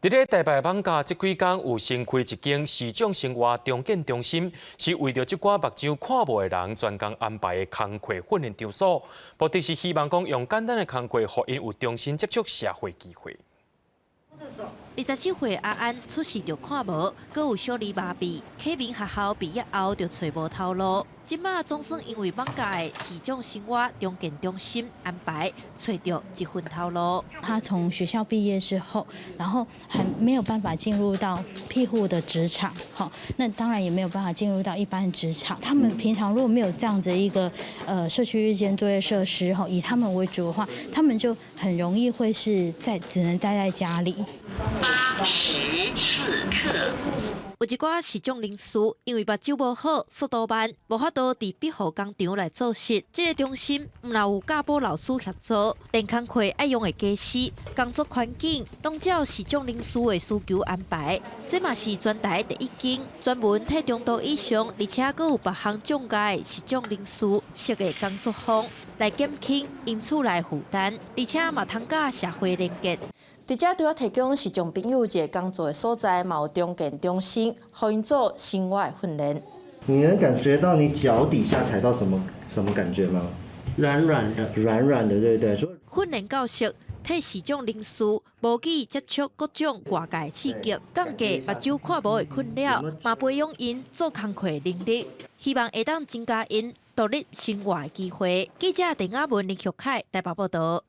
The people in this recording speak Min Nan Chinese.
佇咧台北艋舺這幾工有新開一間視障生活重建中心，是為著這寡目睭看無的人專工安排的工課訓練場所，目的是希望講用簡單的工課，予𪜶有重新接觸社會機會。27歲阿安出世就看無，閣有小兒麻痹，啟明學校畢業後就揣無頭路。這馬總算因為艋舺的視障生活重建中心安排，揣著一份頭路。他從學校畢業之後，然後還沒有辦法進入到庇護的職場，好，那當然也沒有辦法進入到一般職場。他們平常如果沒有這樣子一個社區日間作業設施，哈，以他們為主的話，他們就很容易會是在只能待在家裡。84克。有一寡視障人士因為目睭無好，速度慢，無法度佇庇護工場來做事。這个中心毋但有教保老師協助，連工課愛用的家私、工作環境，攏照視障人士的需求安排。這嘛是全台第一間專門替中度以上，而且閣有別項障礙視障人士設的工作坊，來減輕𪜶厝內負擔，而且嘛通佮社會連結。佇遮除了提供視障朋友一个工作的所在，嘛有重建中心，予𪜶做生活的訓練。你能感覺到你腳底下踩到什麼什麼感覺嗎？軟軟的。軟軟的，對不對？訓練教室替視障人士模擬接觸各種外界刺激，降低目睭看無的困擾，嘛培養𪜶做工課能力，希望會當增加𪜶獨立生活的機會。記者鄧亞文、林玉凱台北報導。